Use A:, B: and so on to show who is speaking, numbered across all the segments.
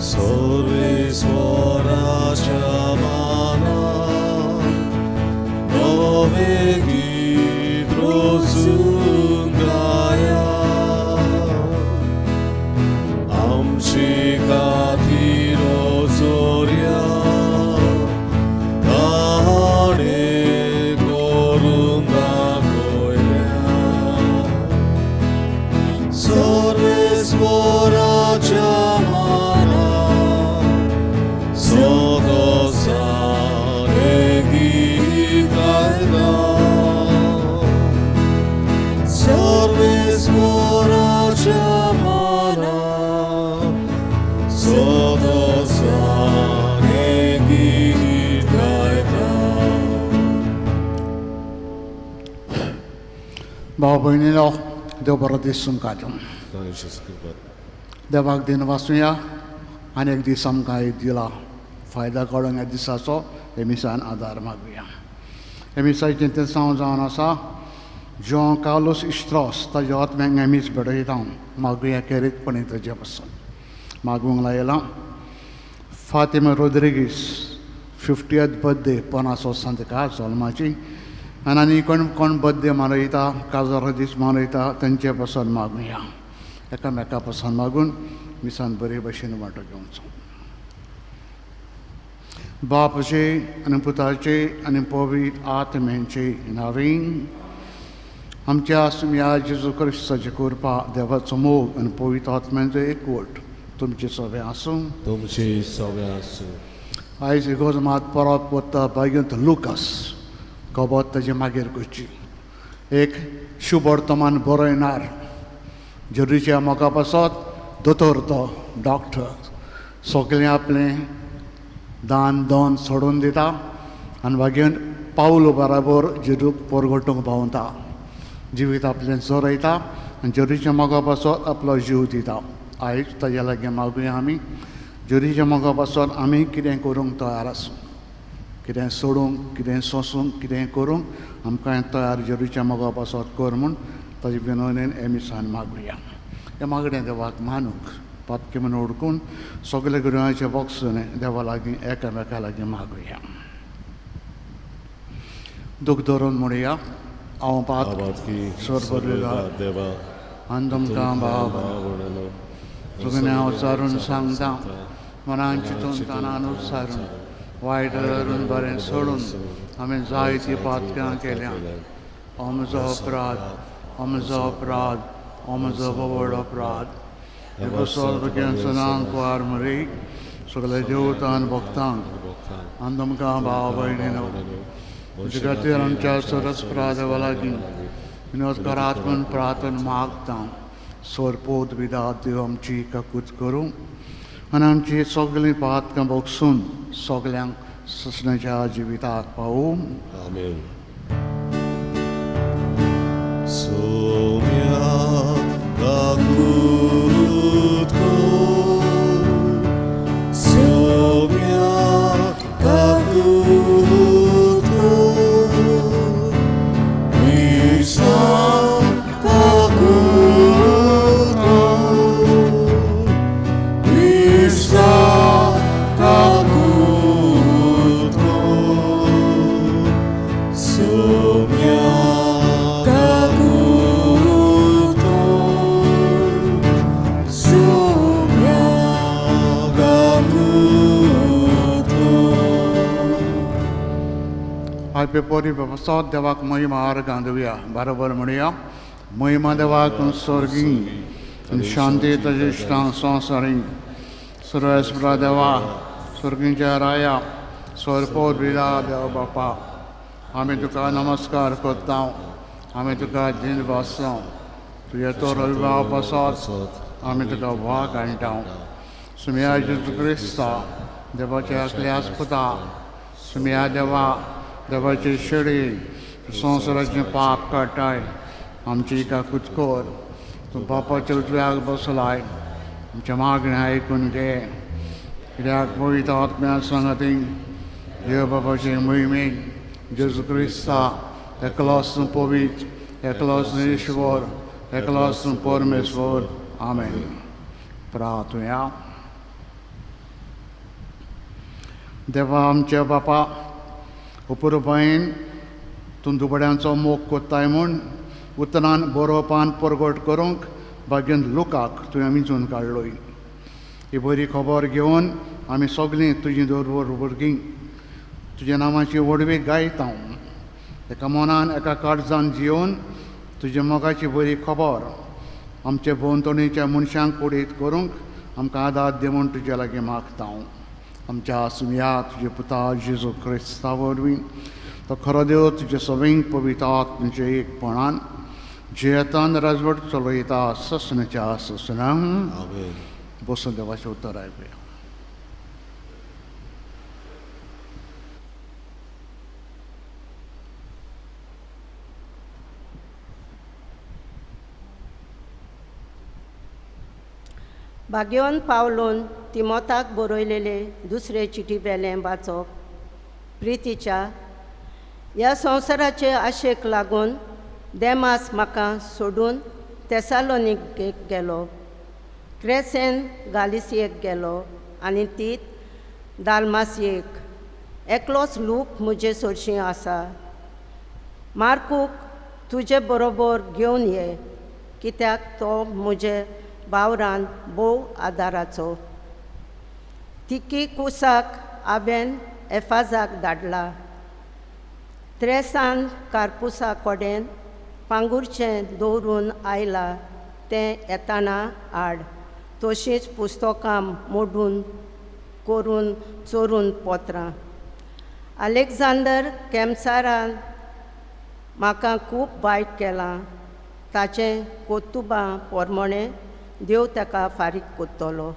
A: सर्वेस्वराच्या मानान नवें गीत रचून गाया. आमचे खातीर चोरया ताणें करून दाखयल्या. सर्वेस्वराच्या मानान सदसान हें गीत गायता. सर्वेस्वराच्या मानान सदसान हें गीत गायता.
B: भाव भयणीनो, देव बरो दीस तुमकां दिवं. देवाक दिन वाचुया आनी एक दीस आमकां एक दिला फायदा काडून ह्या दिसाचो हे मिसान आदार मागुया. हे मिसाचें तें सांव जावन आसा जॉन कार्लोस इस्ट्रॉस, ताज्या आत्म्याक हें मीस भेटयता हांव. मागुया खेरीतपणी ताजे पासून मागूंक लायलां. फातिमा रोद्रिगीस 50th birthday, 50 वर्सां ताका जल्माची. आनी आनी कोण कोण बर्थडे मनयता, काजार दीस मनयता, तेंचे पासून मागुया. एकामेका पासून मागून मिसान बरे भशेन वांटो घेवचो. बापाचे आनी पुताचे आनी पवित्र आत्म्यांचे नांवान आमच्या सुम्या जेजू क्रिस्ताची कृपा, देवाचो मोग आनी पवित्र आत्म्यांचो एकवट तुमचे सगळें आसूं.
A: तुमचे सगळें आसूं.
B: आयज इगोर्ज मात परत वता बागेंत लुकास खबर ताजे मागीर करची. एक शुभवर्तमान बरयणार जेरूच्या मोगा पासत दोतोर, तो डॉक्टर सगळें आपलें दान दोन सोडून दिता आनी मागीर पावल बराबर जेरूक परगटूंक पावता. जिवीत आपलें चरयता आनी जेरूच्या मोगा पासत आपलो जीव दिता. आयज ताज्या लागीं मागुया आमी जेरूच्या मोगा पासत आमी कितें करूंक तयार आसूं, कितें सोडूंक, कितें सोंसूंक, कितें करूंक आमकां तयार जेरूच्या मोगा पासत कर म्हूण ताजे विनवणेन हे मिसान मागुया. हें मागणें देवाक मानूंक पातकी म्हूण उडकून सगळे गुरुवाचे बॉक्सून देवा लागीं एकामेका लागीं मागुया. दूख धरून म्हणुया, हांव पातकी सर्व
A: देवा
B: आनी तुमकां भाव तुगेलें हांव चारून सांगता, मनान चिंतून तानान उच्चारून वायट धरून बरें सोडून हांवें जायतीं पातकां केल्या. हो म्हजो अपराध, हो म्हजो अपराध, हो म्हजो व्हड अपराध. कुवार मरी सगळे देवतान भक्तांक आनी तुमकां भाव भयणीनो तुमचे खातीर आमच्या सरस देवा लागीं विनोद करात म्हूण प्रार्थना मागता. सोरपोत विदा देव आमची काकूत करूं आनी आमची सगळीं पातकां भोगसून सगल्यांक ससण्याच्या जिविताक पावूं.
A: आमेन. सोम्या काकूत कर, सोम्या काकूत कर, मिसा काकूत कर, मिसा काकूत कर, सोम्या काकूत कर, सोम्या काकूत कर.
B: आय पेपोरी वेवस्था देवाक महिमा अर्घां दिवया. बरोबर म्हणुया, महिमा देवाक स्वर्गी आनी शांती ताजे इश्टांक संवसारी. सर्वेस्परा देवा, स्वर्गीच्या राया, सोरपोर बिरा देव बापा, आमी तुका नमस्कार करता, आमी तुका दिन बसता. तुज्या तो रविभाव पासत आमी तुका वाग हाडटा. सुम्या जेजू क्रिस्ता देवाच्या एकल्याच पुता, सुम्या देवा देवाची शेळी संवसाराचें पाप काडटाय, आमची काकूत कर. तूं बापाच्या उजव्याक बसलाय, आमच्या मागणें आयकून घे. कित्याक पवित्र आत्म्या सांगाती देव बापाचे मोहिमेक जेजू क्रिस्ता एकलोच पवित्र, एकलोच ईश्वर, एकलोच परमेश्वर. आमेन. प्रार्थुया. देवा आमच्या बापा, उपरुपायेन तूं दुबड्यांचो मोग कोत्ताय म्हूण उतरान बरोवपान परगट करूंक भाग्यन लोकाक तुवें विंचून काडलोय. ही बरी खबर घेवन आमी सगळीं तुजी दरवर भुरगीं तुज्या नांवाची व्हडवी गायता. एका मनान एका काळजान जियोवन तुज्या मोगाची बरी खबर आमचे भोंवतणीच्या मनशांक कुडीत करूंक आमकां आदार दी म्हूण तुज्या लागीं मागता. आमच्या सुमया तुजे पुता जेजू क्रिस्ता वरवीं तो खरो देव तुजे सगळीं पवित्र आत्म्याच्या एकपणान जियेतान राजवट चलयता ससनाच्या ससनां. बसून देवाचें उतर आयकुया.
C: भाग्यवन पावलोन तिमोताक बरयलेले दुसरे चिटी वेलें वाचप. प्रितीच्या ह्या संवसाराचे आशेक लागून देमास म्हाका सोडून तेसालोनिकेक गेलो, क्रेसेन गालिसियेक गेलो आनी तीत दालमासियेक. एकलोच लूक म्हजे सरशीं आसा. मार्कूक तुजे बरोबर घेवन ये, कित्याक तो म्हजे वावरान भोव आदाराचो. तिकी कुसाक हांवें एफाजाक धाडला. त्रेसान कारपुसा कडेन पांगुरचें दवरून आयला तें येताना हाड. तशींच पुस्तकां मोडून करून चोरून पत्रां. अलेक्झांडर केमसारान म्हाका खूब वायट केलां. ताचें कोतुबां पोरमोणें देव ताका फारीक कोत्तलो.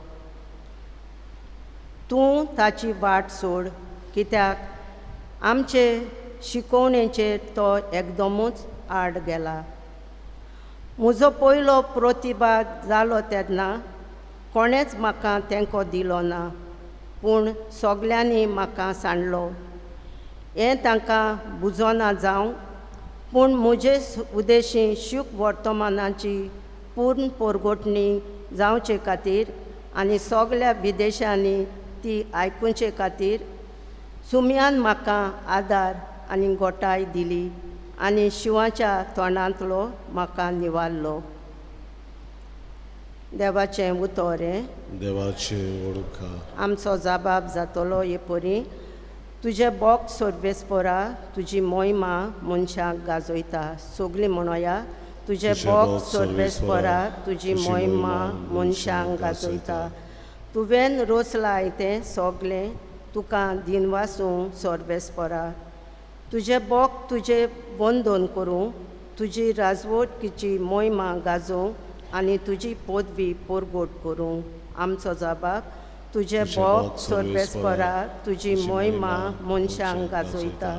C: तूं ताची वाट सोड, कित्याक आमचे शिकोवणेचेर तो एकदमूच आड गेला. म्हजो पयलो प्रतिबाद जालो तेन्ना कोणेंच म्हाका तेंको दिलो ना, पूण सगल्यांनी म्हाका सांडलो. हें तांकां बुजोना जावं, पूण म्हजे उदेशी शुक वर्तमानाची पूर्ण पोरगोटणी जावचे खातीर आनी सगल्या विदेशांनी ती आयकुचे खातीर सुमयान म्हाका आदार आनी गोटाय दिली आनी शिंवाच्या तोंडांतलो म्हाका निवारलो. देवाचें उतर हें.
A: देवाचें वडुका.
C: आमचो जबाब जातलो हे परी. तुजें बोक सर्वेस्परा तुजी मोहिमा मनशांक गाजयता. सगळीं म्हणोया, तुजें बोक सर्वेस्परा तुजी मोहिमा मनशांक गाजयता. तुवें रोसलाय तें सगळें तुका दिनवासूं सर्वेस्परा. तुजें बोक तुजें वंदन करूं, तुजी राजवटकीची मोहिमा गाजोवं आनी तुजी पदवी परगट करूं. आमचो जबाब, तुजें बोक सर्वेस्परा तुजी मोहिमा मनशांक गाजयता.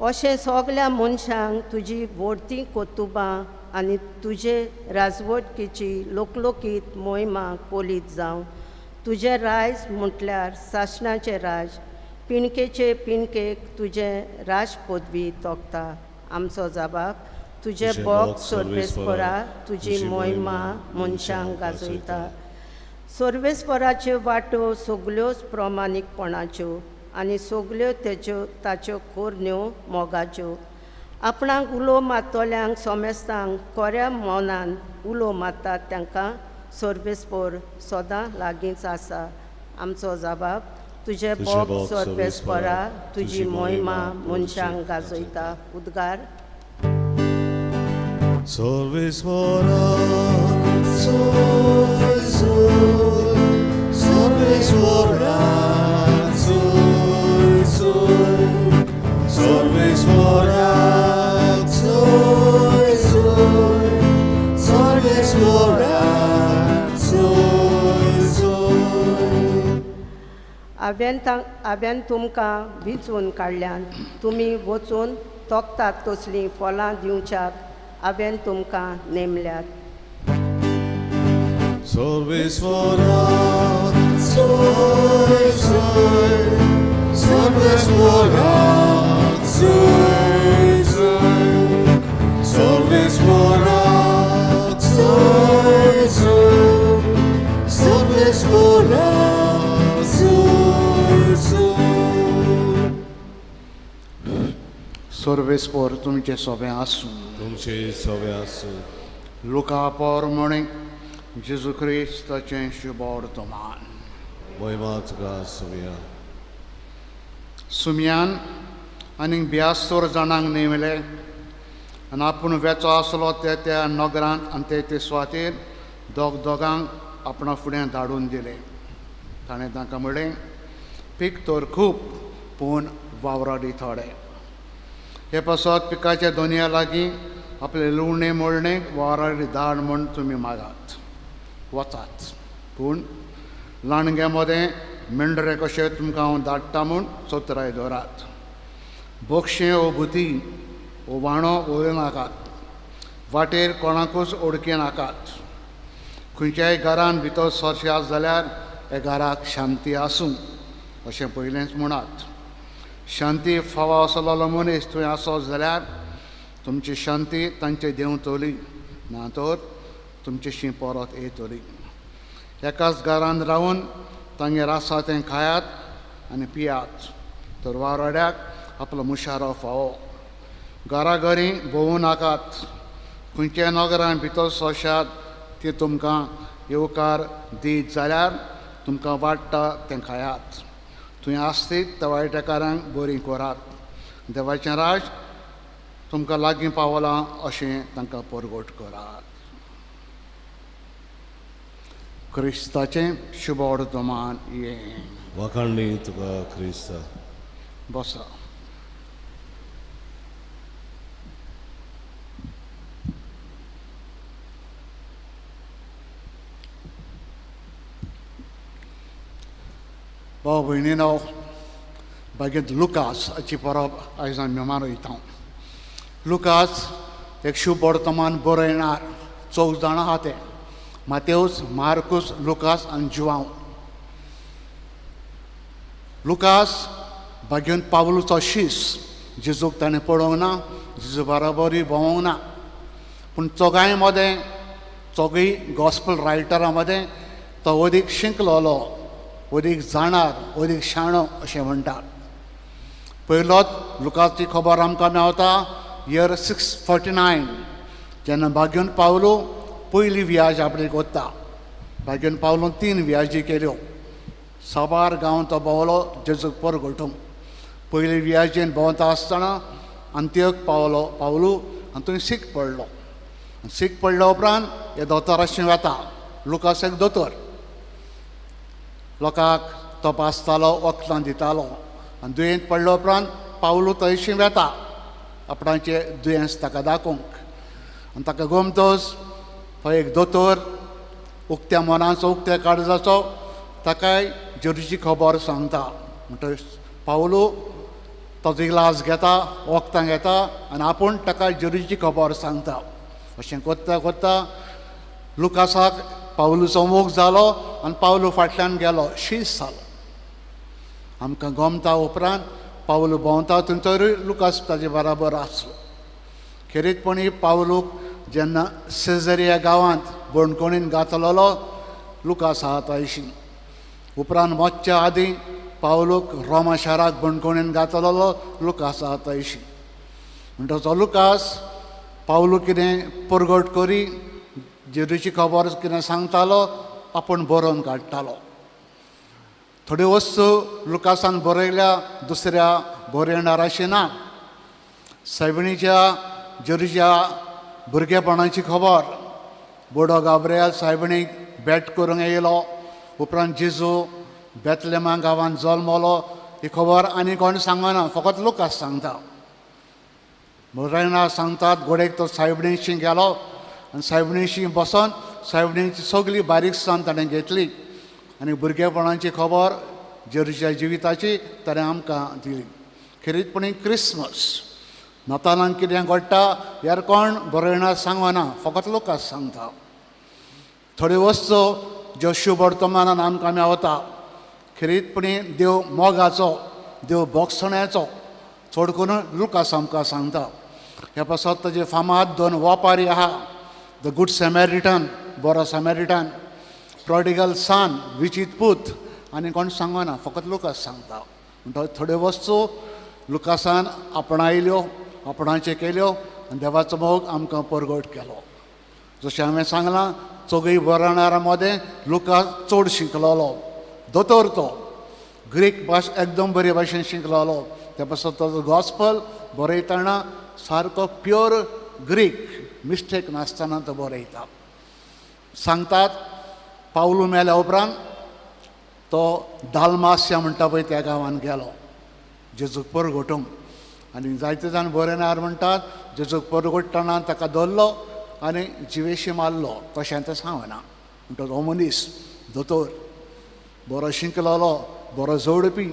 C: अशें सगल्या मनशांक तुजी व्हडती कोतुबां आनी तुजे राजवटकीची लोकलोकीत मोहिमा कोलीत जावं. तुजें रायज म्हटल्यार सासणाचें राज, पिणकेचे पिणकेक तुजें राज पदवी तोखता. आमचो जबाब, तुजें बोक सर्वेस्परा तुजी मोहिमा मनशांक गाजयता. सर्वेस्पराच्यो वाटो सगल्योच प्रमाणीकपणाच्यो आनी सगल्यो तेच्यो ताच्यो कोरण्यो मोगाच्यो. आपणाक उलो मारतल्यांक सोमेस्तांक कोऱ्या मनान उलो मारतात तांकां सर्वेस्पर सदां लागींच आसा. आमचो जबाब, तुजें बोक सर्वेस्परा तुजी मोहिमा मनशांक गाजयता. उद्गार.
A: सर्वेस्परा सर्वेस्परा सर्वेस्परा सर्वेस्परा.
C: हांवें तुमकां विंचून काडल्यान तुमी वचून तोखतात तसलीं फळां दिवच्याक हांवें तुमकां नेमल्यात.
A: सर्वेस्परा सर्वेस्परा सर्वेस्परा सर्वेस्परा.
B: सर्वेस्पोर तुमचे सोबें आसूं.
A: तुमचे सोबें आसूं.
B: लुका पोरमणे जेजू क्रिस्ताचें शुभवर्तमान.
A: महिमा तुका सुमया.
B: सुमयान आनीक 72 जाणांक नेमले आनी आपूण वेचो आसलो ते त्या नगरांत आनी ते ते सुवातेर दोग दोगांक आपणा फुडें धाडून दिले. ताणें तांकां म्हणलें, पीक तर खूब पूण वावराडी थोडे. हे पासत पिकाच्या दोनया लागीं आपले लुवणे मोळणे वावराडी धाड म्हूण तुमी मागात वचात, पूण लांडग्या मदें मेंढरे कशें तुमकां हांव धाडटा म्हूण चतुराय दवरात. बोक्षें ओ भुती ओ वाणो उलयनाकात, वाटेर कोणाकूच ओडके नाकात. खंयच्याय घरान भितर सरशात जाल्यार हे घराक शांती आसूं अशें पयलेंच म्हणात. शांती फावो आसलेलो मनीस थंय आसत जाल्यार तुमची शांती तांचे देंवतली, ना तर तुमचेशी परत येतली. एकाच घरान रावन तांगेर आसा तें खायात आनी पियात, तर वावराड्याक आपलो मुशारो फावो. घराघरी भोंवू नाकात. खंयच्याय नगरान भितर सरशात ती तुमकां येवकार दीत जाल्यार तुमकां वाडटा तें खायात. थंय आसतीत त्या वायटकारांक बरीं करात. देवाचें राज तुमकां लागीं पावलां अशें तांकां परगट करात. क्रिस्ताचें शुभवर्तमान हें.
A: वाखाणणी तुका क्रिस्ता.
B: बसा. भाव भयणीनो, बागेंत लुकास हाची परब आयज आमी मनयता. लुकास एक शुभवर्तमान बरयणार. 4 जाणां आहा ते, मातेवस, मार्कूस, लुकास आनी जुआंव. लुकास बागेन पावलूचो शीस. जेजूक ताणें पळोवंक ना, जेजू बराबरूय भोंवूंक ना, पूण चोगांय मदें, चोगूय गॉस्पल रायटरां मदें तो अदीक शिकलोलो, अदीक जाणार, अदीक शाणो अशें म्हणटात. पयलोच लुकाची खबर आमकां मेवता इयर 649, जेन्ना बागेवन पावलो पयली वियाज आपणेक वता. बागेवन पावलो 3 वियाजी केल्यो. साबार गांव तो भोंवलो जेजूक परगटूंक. पयली वियाजेन भोंवता आसतना अंत्यक पावलो पावलू आनी थंय सीक पडलो. सीक पडल्या उपरांत हे दोतोराशी वता. लुकास एक दोतोर, लोकांक तपासतालो, वखदां दितालो. आनी दुयेंत पडल्या उपरांत पावलू थंयशी वेता आपणाचें दुयेंस ताका दाखोवंक. आनी ताका गोमतोच हो एक दोतोर उक्त्या मनाचो, उक्त्या काळजाचो, ताकाय जेरूची खबर सांगता. म्हणटकीर पावलू ताजो इलाज घेता, वखदां घेता आनी आपूण ताका जेरूची खबर सांगता. अशें करता करता लुकासाक पावलूचो मोग जालो आनी पावलू फाटल्यान गेलो, शीस जालो. आमकां गोमता उपरांत पावलू भोंवता थंयसरूय लुकास ताजे बराबर आसलो. खेरीतपणी पावलूक जेन्ना सेजरिया गांवांत बणकोणीन घातलेलो लुकास आहा तायशी. उपरांत वचच्या आदीं पावलूक रोमा शाराक बणकोणीन घातलेलो लुकास आहा तायशी. म्हणटच लुकास पावलू कितें परगट करी, जेरूची खबर कितें सांगतालो, आपूण बरोवन काडटालो. थोड्यो वस्तू लुकासान बरयल्या दुसऱ्या बरयणाराशी ना. सायबिणीच्या जेरूच्या भुरगेपणाची खबर बोडो गाब्रियल सायबिणीक भेट करूंक येयलो, उपरांत जेजू बेतलेमा गांवांत जल्मलो, ही खबर आनी कोण सांगना, फकत लुकास सांगता. बरयणार सांगतात घोडेक तो सायबिणीशी गेलो आनी सायबिणीशी बसोन सायबिणीची सगळी बारीकसाण ताणें घेतली आनी भुरगेपणाची खबर जेरूच्या जिविताची ताणें आमकां दिली. खेरीतपणी क्रिसमस नातालांक कितें घडटा ह्यार कोण बरयणार सांगना, फकत लुकास सांगता. थोड्यो वस्तू ज्यो शुभवर्तमानान आमकां मेवता. खेरीतपणी देव मोगाचो, देव भोगसण्याचो चड करून लुकास आमकां सांगता. ह्या पासत ताजे फामाद 2 वपारी आहा, the good Samaritan, बरो सॅमेरिटन, प्रोडिगल सान, विचीत पूत, आनी कोण सांगना, फकत लुकास सांगता. म्हणटकच थोड्यो वस्तू लुकासान आपणायल्यो, आपणाचे केल्यो आनी देवाचो मोग आमकां परगट केलो. जशें हांवें सांगलां, चोगूय बरोवणारां मदें लुका चड शिकलोलो, दोतोर तो, ग्रीक भाश एकदम बरे भाशेन शिकलोलो. त्या पासत तो गॉस्पल बरयतना सारको प्योर ग्रीक, मिस्टेक नासतना तो बरयता. सांगतात पावलू मेल्या उपरांत तो दालमास्या म्हणटा पळय त्या गांवान गेलो जेजूक परगटूंक. आनी जायते जाण बरयणार म्हणटात जेजूक परगट्टना ताका धरलो आनी जिवेशी मारलो, कशें तें सांगना. म्हणटा हो मनीस दोतोर, बरो शिकलोलो, बरो जोडपी,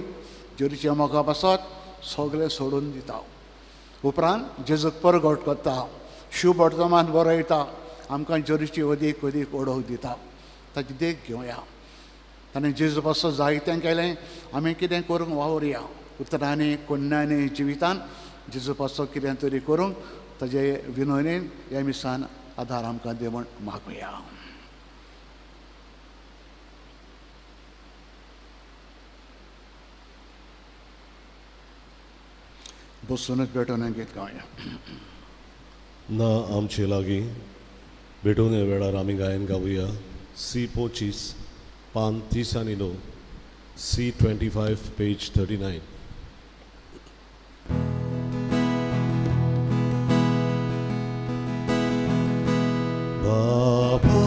B: जेजूच्या मोगा पासत सगळें सोडून दिता. उपरांत जेजूक परगट करता, शिव वर्तमान बरयता, आमकां जेजूची अदीक अदीक ओळख दिता. ताची देख घेवया. ताणें जेजू पासत जायतें केलें, आमी कितें करूंक वावुरया. उतरांनी, कोन्न्यांनी, जिवितान जेजू पासत कितें तरी करूंक ताजे विनवणेन ह्या मिसान आदार आमकां दी म्हण मागुया. बसूनच भेटून गीत गावया.
A: ना आमचे लागीं भेटून ह्या वेळार आमी गायन गावया. सी 25 पान 39, सी 25 पेज 39. बाबा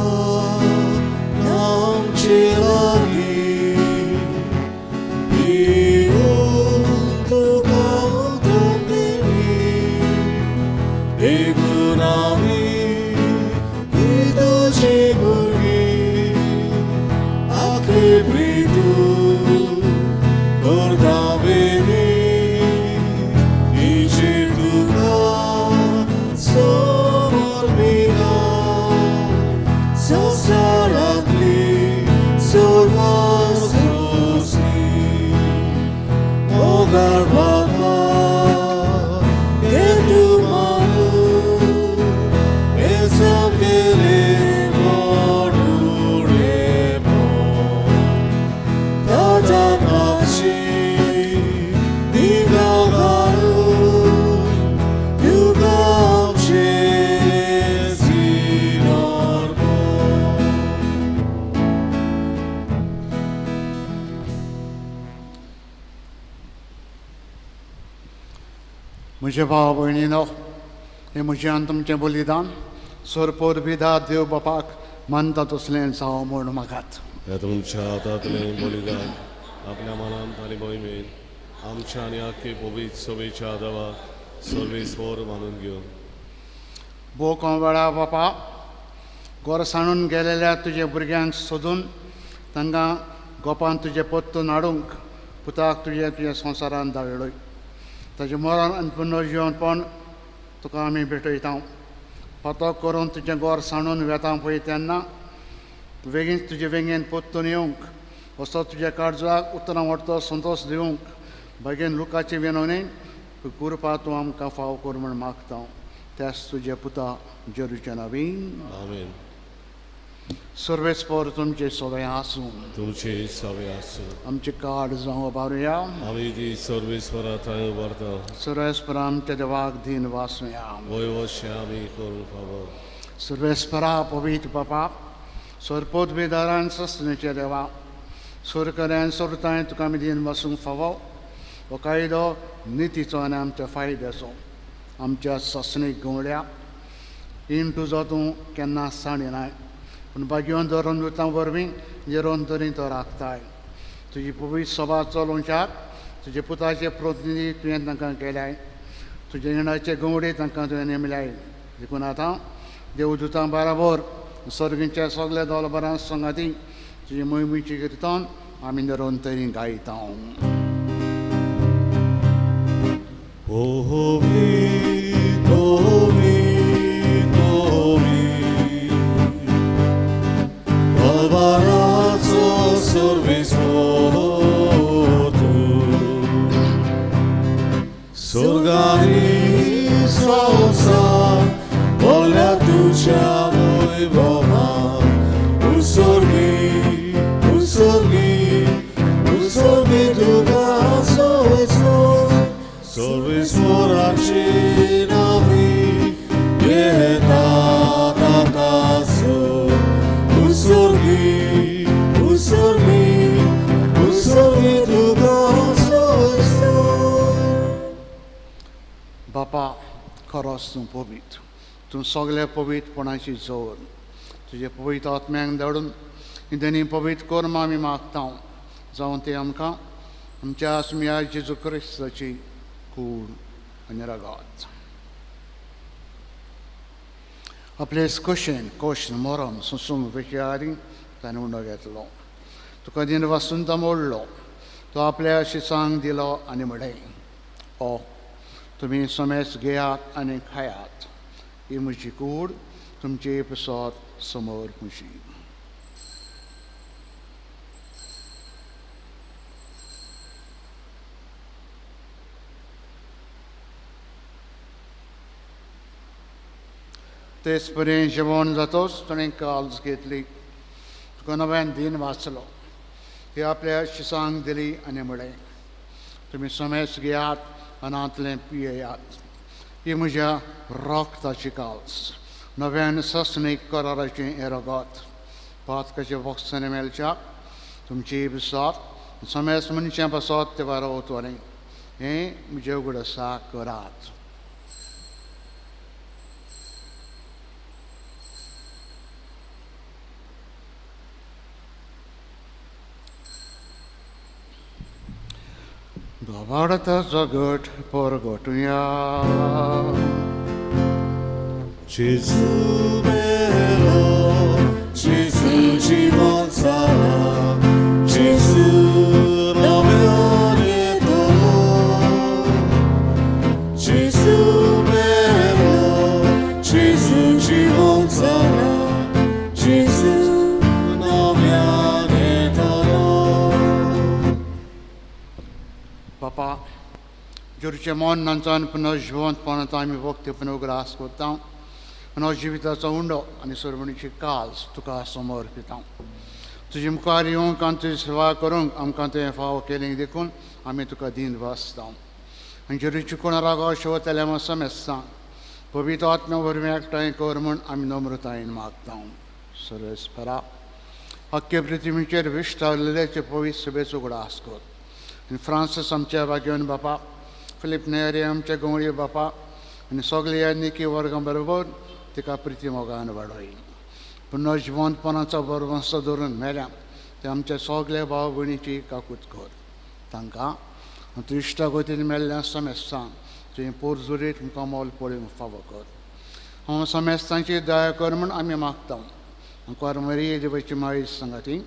A: आमचे लागीं
B: म्हजे भाव भयणीनो, हें म्हजें आनी तुमचें बलिदान सोरपोर बिदा देव बापाक मानता तसलें जावं म्हूण मागात.
A: ह्या तुमच्या हातांतलें बलिदान आपल्या मनांत आनी मोहिमेन आमच्या आनी आख्खे पवित्र सभेच्या देवाक सर्वेस्वर मानून घेवन
B: भोव वेळा बापा गोर सांडून गेलेल्या तुज्या भुरग्यांक सोदून तांकां गोपान तुजें पत्तून हाडूंक पुताक तुजे तुज्या संवसारान धाडलोय. ताजें मरण आनी पुनर्जिवनपण तुका आमी भेटयता. पातक करून तुजें गोर सांडून वेता पळय तेन्ना वेगींच तुजे वेंगेन पोत्तून येवंक असो तुज्या काळजाक उतरां व्हडतो संतोश दिवंक बेगीन लुकाची विनवणी कृपा तूं आमकां फाव कर म्हूण मागता. त्याच तुज्या पुता जेरूच्या नांवान
A: आमेन.
B: सर्वेस्पर तुमचे सगळे आसूं,
A: तुमचे सगळे आसूं.
B: आमचे कार्ड जावं उबारुया,
A: आमी ती सर्वेस्परा थंय उबारता.
B: सर्वेस्परा आमच्या देवाक दीन वासूया,
A: वयवशें आमी करूंक फावो.
B: सर्वेस्परा पवित्र बापा, सरपोतबेदारान सस्नेचे देवा, सरकऱ्यान सोरताय तुका आमी दीन वासूंक फावो. हो कायदो नितीचो आनी आमच्या फायद्याचो आमच्या ससणीक गवळ्या इन तुजो तूं केन्ना सांडिनाय, पूण बागयोन धरून दुतां वरवीं निरोन तरी तो राखताय. तुजी पवित्र सभा चलोवच्याक तुजे पुताचे प्रतिनिधी तुवें तांकां केल्याय, तुजे रिणाचे गवडे तांकां तुवें नेमल्याय. देखून आतां देवदुतां बराबर सर्गीच्या सगल्या दोलबरां संगाती तुजी मोहिमेची किर्तन आमी निरोन तरी गायता.
A: Sorgani संसार बोल्या तुझ्या वैभवान, उसोर्गी उसोर्गी उसोर्गी तुका सोयसो सर्वेस्वराची
B: खरोच तूं पवित्र, तूं सगळ्या पवित्रपणाची जोर। तुजे पवित्र आत्म्यांक धाडून ही पवित्र कर्म आमी मागता, जावं ते आमकां आमच्या आसम्या जेजू क्रिस्ताची कूड आनी रगत। आपले कशेन कश्ट मरण सोंसूंक विचारी ताणें उंडो घेतलो, तुका दिन वासून तो मोडलो, तो आपल्या शिसांक दिलो आनी म्हणलें, ओ तुमी समेस घेयात आनी खायात, ही म्हजी कूड तुमचे पसत समोर म्हजी। तेच परी जेवण जातोच ताणें काल्स घेतली, तुका नव्यान दिन वाचलो, ती आपल्या शिसांक दिली आनी म्हणलें, तुमी समेस घेयात आनी पियेयात, ही म्हज्या रक्ताची काल्स, नव्यान ससणीक कराराचें हें रगत, पातकाचे वखसांनी मेळच्या तुमची बिसात समेस मनशां पासत ते वारोवतलें, हें म्हजें उगडासा करात। भावार्थ जगट परगटुया।
A: जेजू मेलो, जेजू जिवन जाला, जेजू नव्यान येतलो। जेजू मेलो, जेजू जिवन जाला, जेजू नव्यान येतलो।
B: बापा, जेरूचे मन नांचान पुनः जिवंतपणांत आमी भक्तीपण उगडास करता, पुनः जिविताचो उंडो आनी सर्वणीची काल्स तुका समर्पिता। तुजे मुखार येवंक आनी तुजी सेवा करूंक आमकां तुवें फावो केली देखून आमी तुका दिन वाचता। आनी जेरूची कोण रागो शिवतल्या समेस्ता पवित्र आत्म्या वरवीं एकठांय कर म्हूण आमी नम्रतायेन मागता। सर्वेस्परा, अख्खे पृथ्वीचेर विश्तारलेल्याचे पवित्र सभेचो उगडास कर। आनी फ्रांसीस आमच्या भाग्यवन बापा, फिलीप नेरी आमच्या गवळी बापा आनी सगळ्या निकी वर्गां बरोबर तिका प्रिती मोगान वाडय। पुनः जिवंतपणाचो बरवंसो धरून मेल्या ते आमच्या सगळ्या भाव भयणीची काकूत कर। तांकां तूं इश्टागतीन मेल्ल्या समेस्तांक तुवें पोरजुरीत तुमकां मोल पळोवंक फावो कर। हांव समेस्तांची दया कर म्हूण आमी मागता। आमकां मरिये देवाची माळी सांगाती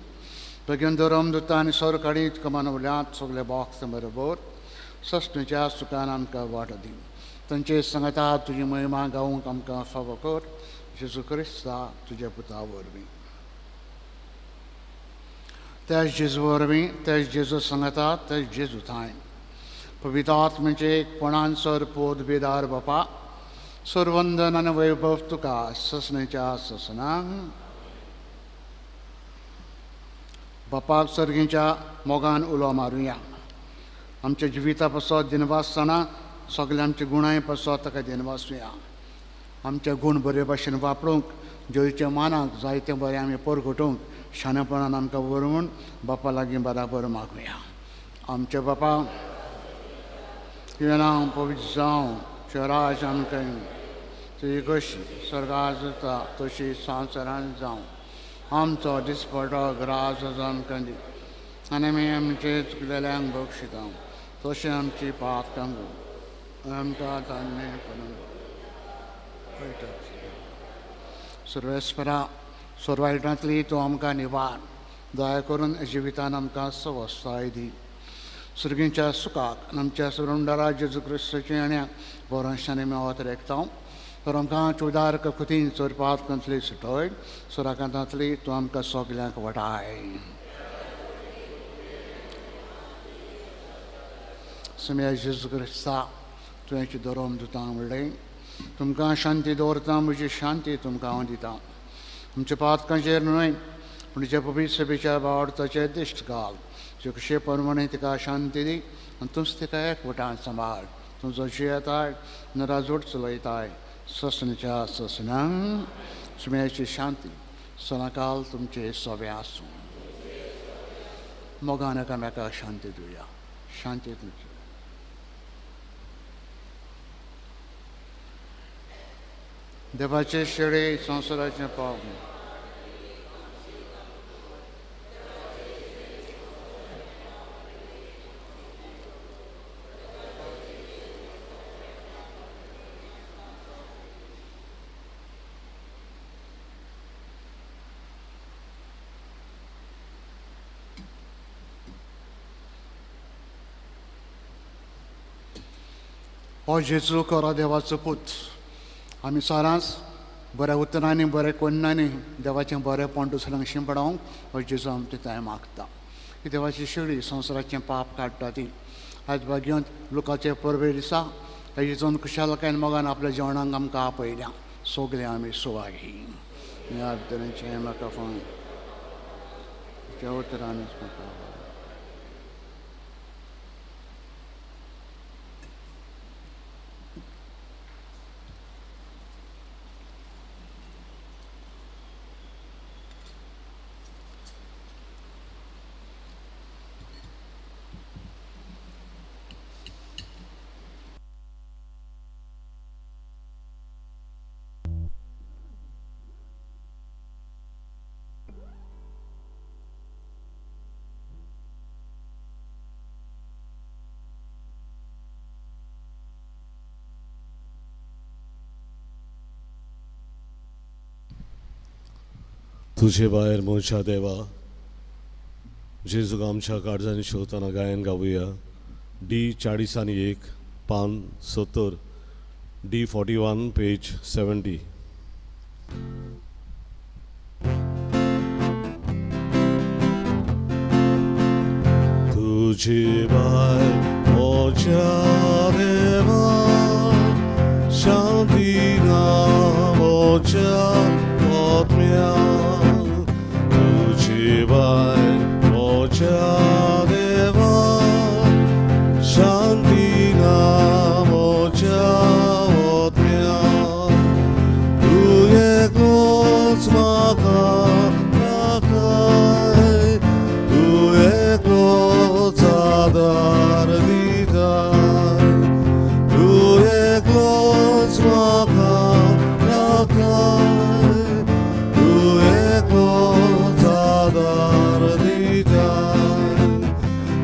B: भगीन धरम दुता आनी सरकाडी कमानवल्यात सगळे बॉक्स बरोबर सस्नेच्या सुखान आमकां वाट दी। तांचे सांगाता तुजी महिमा गावंक आमकां फावो कर। जेजू क्रिस्ता तुज्या पुता वरवीं, त्याच जेजू वरवीं, त्याच जेजू सांगाता, त्याच जेजू थांय पवित्र आत्म्याचे एकपणान सर पोत बेदार बापा, सरवंदन आनी वैभव तुका ससनेच्या ससनांक। बापाक सर्गीच्या मोगान उलो मारुया। आमच्या जिविता पासत दिनवासतना सगळे आमचे गुणांय पासत ताका दिनवासुया। आमचे गूण बरे भाशेन वापरूंक, जेजूच्या मानाक जायते बरें आमी परगटूंक शाणेपणान आमकां व्हरून बापा लागीं बराबर मागुया। आमचे बापा, तुजें नांव पवित्र जावं, तुजें राज आमकां येवं, तुजी कशी स्वर्गार जाता तशी संवसारांत जावं। आमचो दिसपटो ग्रास आमकां दी आनी आमी आमचे चुकलेल्यांक बक्षिता तशें आमची पातकां आमकां तान्ने पडून सर्वेस्परा, सर्वायटांतली तूं आमकां निवार, दया करून जिवितान आमकां सवस्ताय दी। सर्गींच्या सुखाक आमच्या सुरुंडारा जेजू क्रिस्ताचें आनी बरोशांनी मेवत रेखता तर आमकां चुदार ककुतीन चोरपातकांतली सुटय, सुराकांतांतली तूं आमकां सगल्यांक वाटाय। सम्या जेजू क्रिस्ता, तुवें धरोम दुतां म्हणलें, तुमकां शांती दवरता, म्हजी शांती तुमकां हांव दितां। आमच्या पातकांचेर न्हय पूण तुज्या पवित्र सभेच्या भावार्थाचेर दिश्ट घाल, तुजे कशे प्रमाणे तिका शांती दी आनी तूंच तिका एकवटान सांबाळ। तूं जियेताय राजवट चलयताय ससनच्या ससनांक। सुम्याची शांती सदांकाल तुमचे सवे आसूं। मोगान एकामेका शांती दिवया। शांती तुमची। देवाचे शेळे संवसाराचें पाप. हो जेजू खरो देवाचो पूत. आमी सदांच बऱ्या उतरांनी बऱ्या कोन्नांनी देवाचें बरेंपण दुसऱ्यांक शिंपडावंक हो जेजू आमचें थंय मागता. ही देवाची शेळी संवसाराचें पाप काडटा ती. आयज भाग्यांत लोकाचे परबे दिसा ह्या जेजून खुशालकायेन मोगान आपल्या जेवणाक आमकां आपयल्या. सगळे आमी सुवागी ह्या तरेचें म्हाका फोन त्या उतरानच म्हाका.
A: तुझे भायर म्हज्या देवा, जेजूक आमच्या काळजांनी शेवतना गायन गावया. डी 41 पान 70, डी 41 पेज 70. तुझे भायर म्हज्या देवा, शांती ना म्हज्या आत्म्या. तुझे भायर म्हज्या देवा, शांती ना म्हज्या आत्म्या. तूं एकलोच म्हाका राखय, तूं एकलोच आदार दिताय. तूं एकलोच म्हाका राखय, तूं एकलोच आदार दिताय.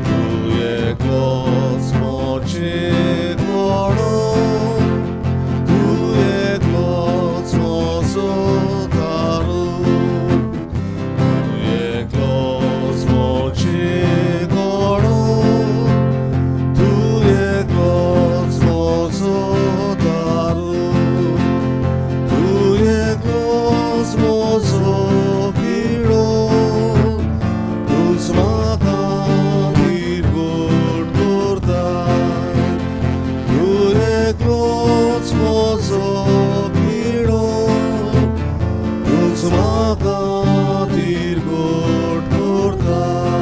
A: तूं एकलोच म्हजें घोडो, तूं एकलोच म्हजो तारू. तूं एकलोच म्हजें घोडो, तूं एकलोच म्हजो तारू. तूं एकलोच म्हजो किडो, तूंच म्हाका निर्गोट करताय. तूं एकलोच म्हजो किडो, तूंच म्हाका निर्गोट करताय.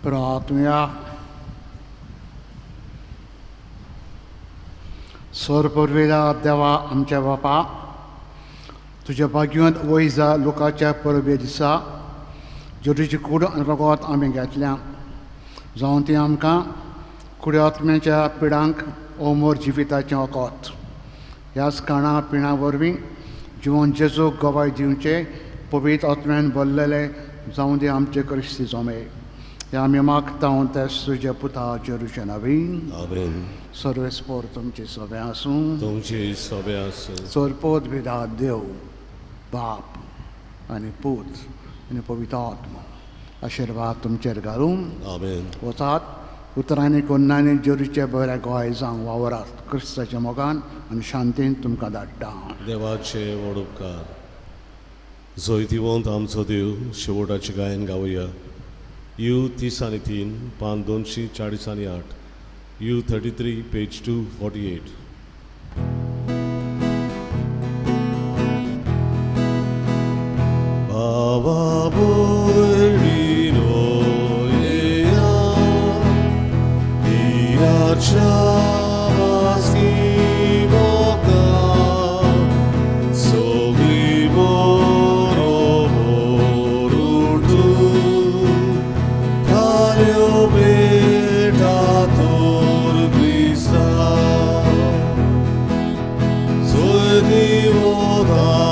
B: प्रार्थुया. स्वर्गपुर्वेल्या देवा आमच्या बापा, तुज्या भाग्यांत वयजा लोकाच्या परबे दिसा जेजूची कूड आनी रगत आमी घेतल्या, जावन ती आमकां कुड्या आत्म्याच्या पिडांक अमर जिविताचें वखद. ह्याच खाणा पिणा वरवीं जिवन जेजूक गवाय दिवचे पवित्र आत्म्यान भरलेले जावं दी आमचे क्रिस्ती जमे. हे आमी मागता तेच तुज्या पुता जेरूचे नवीन.
A: आमेन.
B: सर्वेस्पोर तुमचे सगळे आसूं.
A: तुमचे सगळे आसूं.
B: सरपोत विदा देव बाप आनी पूत आनी पवित्र आत्मो आशिर्वाद तुमचेर घालून.
A: आमेन.
B: वचात उतरांनी कोन्नांनी जेरूचे बऱ्या गोवाय जावंक वावरात. क्रिस्ताच्या मोगान आनी शांतीन तुमकां धाडटा.
A: देवाचे व्हड उपकार. जैतिवंत आमचो देव शेवटाचें गायन गावया. You 33 पान 248, you 33 page 248. बाबा भयणीनो येया, देवाच्या वासकी मोगता सगळी बरोबर उठून थाऱ्यो बेटा तोर क्रिस्ता. Soy devota.